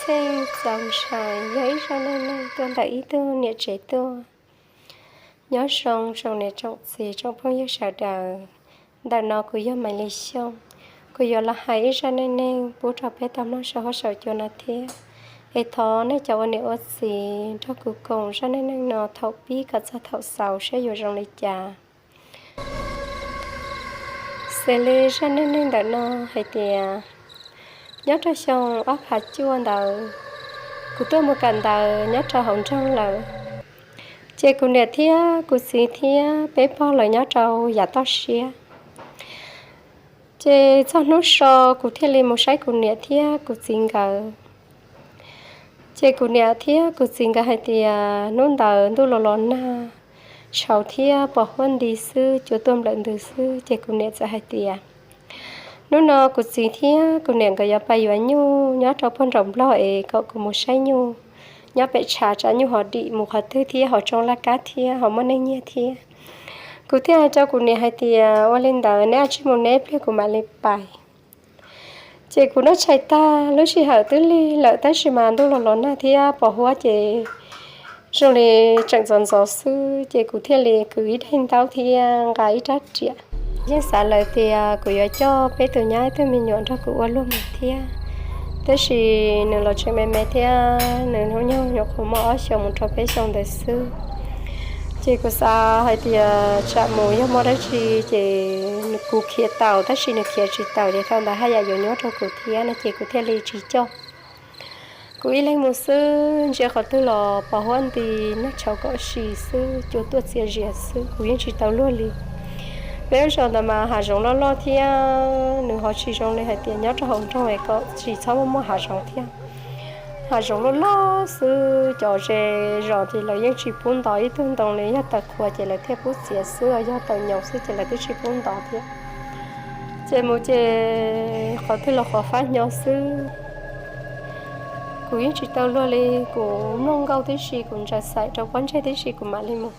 Neej txaus ntshai yog ib zaj neej neeg tuaj ntawm ib tug niam tsev tuaj. Nyob zoo tsoom niam tsoom txiv tsoom phooj ywg sawv daws, ntawm no kuv yog Maiv Lis Xyooj. Kuv yuav los hais ib zaj neej neeg pub rau peb tau mloog saum huab saum cua no thiab. Es thov nej cov ua niam ua txiv nrog kuv koom zaj neej neeg no thaum pib kom txog thaum xaus saib yuav zoo li cas. Xws li zaj neej neeg ntawm no hais tias, nyob rau xyoo ob phav cuaj ntawd, kuv tuaj mus kawm ntawv nyob rau hauv nroog lawm, ces kuv niam thiab kuv txiv thiab peb pog lawv nyob rau yav toj siab. Ces txog hnub so kuv thiaj li mus saib kuv niam thiab kuv txiv nkawd. Ces kuv niam thiab kuv txiv nkawd hais tias hnub ntawd ntuj los los nag, tshauv thiab pos huab nti xwb, cua tuaj nplawm ntws xwb. Ces kuv niam txawm hais tias, hnub no kuv txiv thiab kuv niam nkawd yuav pais yuav nyuj nyob rau puag nraum nplog es kom kuv mus saib nyuj nyob pem tshav, tsam nyuj ho dim mus qhov twg thiab ho tsoo laj kab thiab ho muaj neeg nyiag thiab. Kuv thiaj hais rau kuv niam hais tias, ua li ntawd neb ua tsi mus neb ib pliag kuv mam li pais. Ces kuv noj tshais tag, lub sij hawm twb lig lawm tab sis mas ntuj los los nag thiab pos huab ces zoo li tseem ntxov ntxov xwb, ces kuv thiaj li kwv ib daim ntaub thiab nqa ib rab riam. Yeej xav lawm tias kuv yuav coj peb tus nyab ib tug me nyuam nrog kuv ua luag mus thiab, tab sis nws los tseem me me thiab, nws hnub nyoog nyuam qhuav muaj ob xyoos mus rau peb xyoos ntawd xwb. Ces kuv xav hais tias tsam mus yog muaj dab tsi ces kuv khiav taus, tab sis nws khiav tsis taus ces thaum ntawd haj yam yuav nyuaj rau kuv thiab no ces kuv thiaj li tsis coj. Kuv ib leeg mus xwb, ntsia qhov twg los pos huab nti, nag tshauv kom si xwb, cua tuaj txias zias xwb, kuv yeej tsis tau luag li. Peb lub zos ntawd mas hav zoov loj loj thiab, nws ho tsis zoo li hais tias nyob rau hauv nroog es kom tsis txhob muaj muaj hav zoov thiab. Hav zoov loj loj xwb, cov ze zos ces lawv yeej tsis pub ntov ib tug ntoo li, yog taws qhuav ces lawv thiaj pub txiav xwb, yog taws nyoos xwb ces lawv twb tsis pub ntov thiab. Ces mus ces qhov twg los qhov fab hnyo xwb. Kuv yeej tsis tau luag li, kuv mloog nkauj tib si, kuv ntsaws xaim rau pob ntseg tib si kuv mam li mus.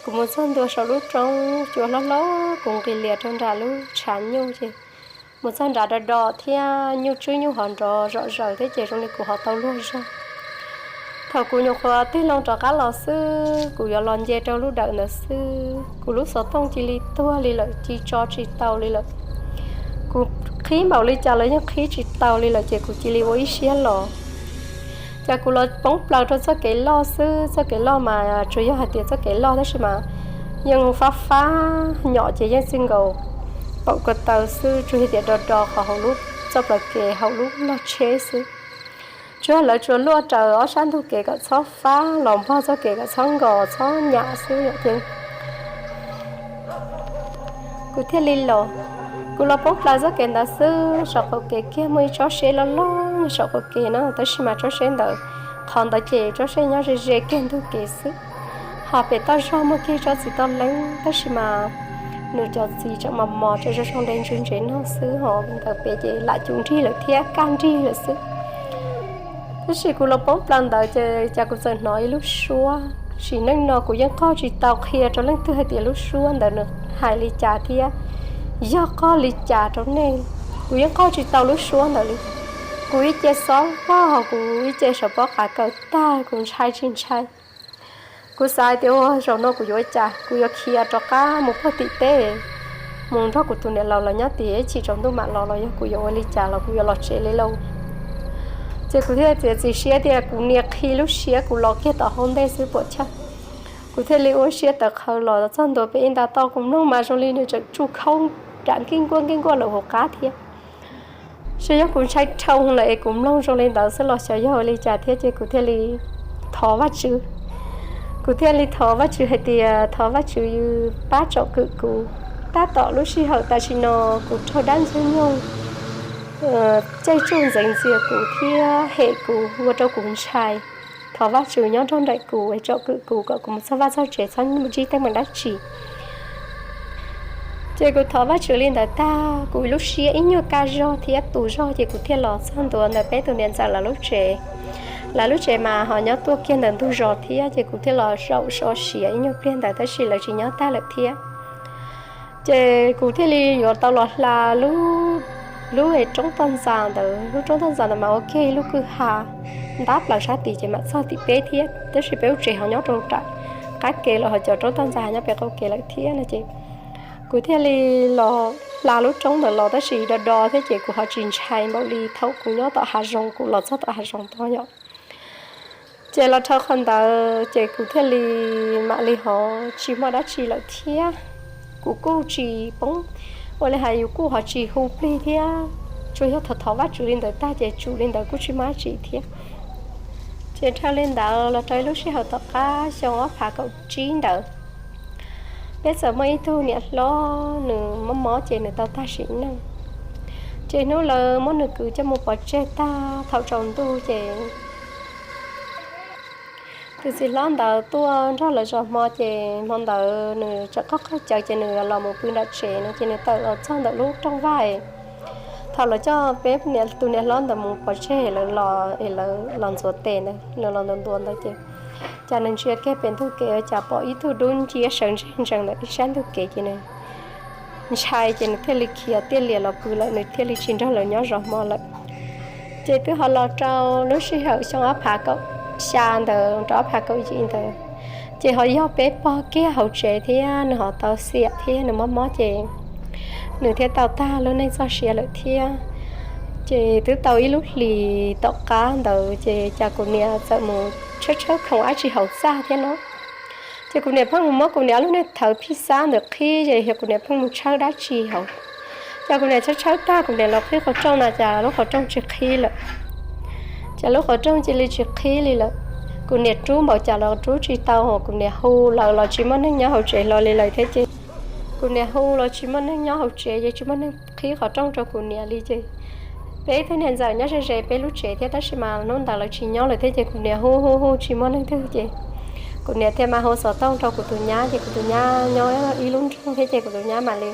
Kuv mus txog ntua saum lub roob cua hlob hlob, kuv nqis lias rau nram lub tshav nyuj ces mus txog nrad do do thiab nyuj tswb nyuj hov nrov zom zaws thiab ces zoo li kuv ho tau luag zog. Thaum kuv nyuam qhuav tig loo rov qab los xwb, kuv yuav los nce rau lub dawm ntawd xwb, kuv lub xov tooj cia li tuag li lawm, ci tso tsis tau li lawm. Kuv qhib npaum li cas los yeej qhib tsis tau li lawm ces kuv cia li ua ib siab los. Ces kuv los poob plaws rau txoj kev loj xwb, txoj kev loj mas tsuas yog hais tias txoj kev loj tab sis mas yeej fab fab nyom ces yeej txij nkaus paum ko taw xwb, tsuas yog tias do do qhov hauv lub txoj plaws kev hauv lub log tsheb xwb. Tsuas lawv tsuas luaj raws ob sab ntug kev kom txhob fab los npog txoj kev kom txhob nkos txhob nyam xwb ces kuv thiaj li los. Kuv los poob plaws txoj kev ntawd xwb, saum qaum kev kiag muaj ib tsob seb loj loj saum qaum kev na, tab sis mas tsob seb ntawd, qhov ntawd ces tsob seb nyob ze ze kiag ntug kev xwb. Ho pem toj zog muaj kiag tsob txiv toj leeb tab sis mas nws cov txiv tseem mos mos tseem zoo zoo de ntsws ntsev no xwb, ho ntawd pem ces lam cum nrig lawm thiab kaj nrig lawm xwb. Tab sis kuv los poob plaws ntawd ces cas kuv txawm hnov ib lub suab, sim neej no kuv yeej qog tsis tau qhia rau leej twg hais tias lub suab ntawd nws hais li cas thiab yog qog li cas rau nej. Kuv yeej qog tsis tau lub suab ntawd li. Kuv ib ce xob vog, kuv ib ce saum pob qav kaws tag, kuv ntshai tsis ntshai. Kuv xav hais tias ua zaum no kuv yuav ua cas, kuv yuav khiav rov qab mus puag tim teb, mus nrog kuv tus niam laus los nyob tim ib chim tsaus ntuj mam los los yog kuv yuav ua li cas los kuv yuav los tsev li lauj. Ces kuv thiaj txiav txim siab tias kuv nias qhi lub siab kuv los kiag tom hauv ntej xwb puas chawj. Kuv thiaj li ua siab tawv qhawv los txog ntua pem ib nta toj, kuv mloog mas zoo li nws tseem tsuj khaub nram nkij nkuaj nkij nkuaj lawm hauv qab thiab. Xyov yog kuv ntshai dhau lawm es kuv mloog zoo li ntawd xwb los xyov yog ua li cas thiab ces kuv thiaj li thov Vajtswv. Kuv thiaj li thov Vajtswv hais tias thov Vajtswv pab tsom kwm kuv. Tab tom lub sij hawm tam sim no kuv raug dab ntxwg nyoog caij tsuj ntxeev ntxias kuv thiab hem kuv ua rau kuv ntshai. Thov Vajtswv nyob nrog nraim kuv es tsom kwm kuv kom kuv mus txog vaj txog tsev txhob ntsib teeb meem dab tsi. Ces kuv thov Vajtswv li ntawd tag, kuv lub siab ib nyuag kaj zog thiab tu zog ces kuv thiaj los txog ntua ntawm peb tus niam ntxawm lawv lub tsev. Lawv lub tsev mas ho nyob tuaj kiag ntawm ntug zos thiab ces kuv thiaj los zaum so siav ib nyuag pliag ntawd tab sis lawv tsis nyob tag lawm thiab. Ces kuv thiaj li yuav tau los hla lub lub roob toj ntxas ntawd, lub roob toj ntxas ntawd mas ua kiag ib lub kwj ha ntab plaws sab tid ces mam txog tim peb thiab, tab sis peb lub tsev ho nyob rau nram qab ke lawm, ho cov roob toj ntxas nyob pem qaum kev lawm thiab no ces kuv thiaj li los hla lub roob ntawd los, tab sis do do thiab ces kuv ho tsis ntshai npaum li thaum kuv nyob tom hav zoov, kuv los txog tom hav zoov tod yom. Ces los dhau qhov ntawd ces kuv thiaj li mam li ho tsis muaj dab tsi lawm thiab. Kuv kuj tsis poob, ua li hais yus kuj ho tsis hu plig thiab, tsuas yog thov thov Vajtswv li ntawd tag ces tsum li ntawd kuj tsis muaj dab tsi thiab. Ces dhau li ntawd los rau ib lub sij hawm tom qab xyoo ob phav kaum tsib ntawd, peb txawm muaj ib tug niam hlob nws mob mob ces nws tau tag sim neej. Ces hnub lawv muab nws kwv coj mus pov tseg tag thaum tsaus ntuj ces tus txiv hlob ntawd tuaj nrog lawv zov hmo ces hmo ntawd nws tseem qaug qaug cawv ces nws los mus pw nram tsev no ces nws tawm los txog ntawm lub rooj vag. Thaum lawv coj peb tus niam hlob ntawd mus pov tseg lawv los es lawv los ntxuav tes ntawd, nws los ntuas ntuas ntawd ces cas nws ntsia kiag pem ntug kev cas pom ib tug dub nciab sawv ntseg ntsees ntawm ib sab ntug kev ces nws ntshai ces nws thiaj li khiav tiaj lias los pw lawm, nws thiaj li tsis nrog lawv nyob zov hmo lawm. Ces twb ho los rau lub sij hawm xyoo ob phav kaum xya ntawd rau ob phav kaum yim ntawd, ces ho yog peb pog kiag hauv tsev thiab nws ho tau xiam thiab nws mob mob ces nws thiaj tau tag lub neej txoj sia lawm thiab. Ces twb tau ib lub hlis tom qab ntawd ces cas kuv niam txawm mus tshawb tshawb khoom dab tsi hauv txaj thiab no. Ces kuv niam pheej mus muab kuv niam lub niag thawv phij xab ntawd qhib ces yog kuv niam pheej mus tshawb dab tsi hauv. Ces kuv niam tshawb tshawb tag kuv niam los qhib qhov rooj no cas lub qhov rooj tsis qhib lawm. Ces lub qhov rooj cia li tsis qhib li lawm. Kuv niam rub npaum cas los rub tsis tau, kuv niam hu lawv los tsis muaj neeg nyob hauv tsev hlo li lawm thiab ces kuv niam hu los tsis muaj neeg nyob hauv tsev ces tsis muaj neeg qhib qhov rooj rau kuv niam li ces peb ib tug niam ntxawm nyob ze ze peb lub tsev thiab tab sis mas hnub ntawd lawv tsis nyob lawm thiab ces kuv niam hu hu hu tsis muaj neeg twg ces kuv niam thiaj mam hu xov tooj rau kuv tus nyab ces kuv tus nyab nyob ib lub nroog thiab ces kuv tus nyab mam li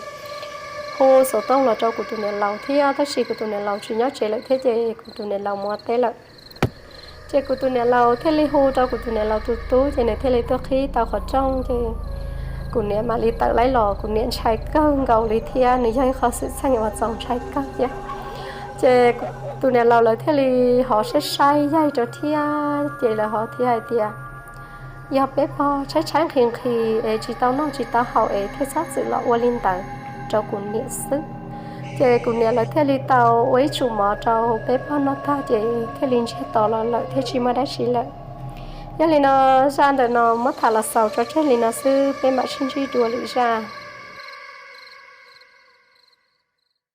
hu xov tooj los rau kuv tus niam laus thiab tab sis kuv tus niam laus tsis nyob tsev lawm thiab ces kuv tus niam laus mus ua teb lawm. Ces kuv tus niam laus thiaj li hu rau kuv tus niam laus tus tub ces nws thiaj li tuaj qhib tau qhov rooj ces kuv niam mam li tawm laib los. Kuv niam ntshai kawg nkaus li thiab nws yog ib qho xwm txheej uas txaus ntshai kawg thiab. Ces tus niam laus lawv thiaj li ho saib saib yaig rau thiab ces lawv ho thiaj hais tias yog peb pog tshaib tshaib nqhis nqhis es tsis tau noj tsis tau haus es thiaj txhob txwm los ua li ntawd rau kuv niam xwb. Ces kuv niam lawv thiaj li tau ua ib tsum mov rau peb pog noj tag ces thiaj li ntsiag to los lawm thiab tsis muaj dab tsi lawm. Yog li no zaj ntawm no muab tham los xaus tso tseg li no xwb, peb mam sib ntsib dua lwm zaj.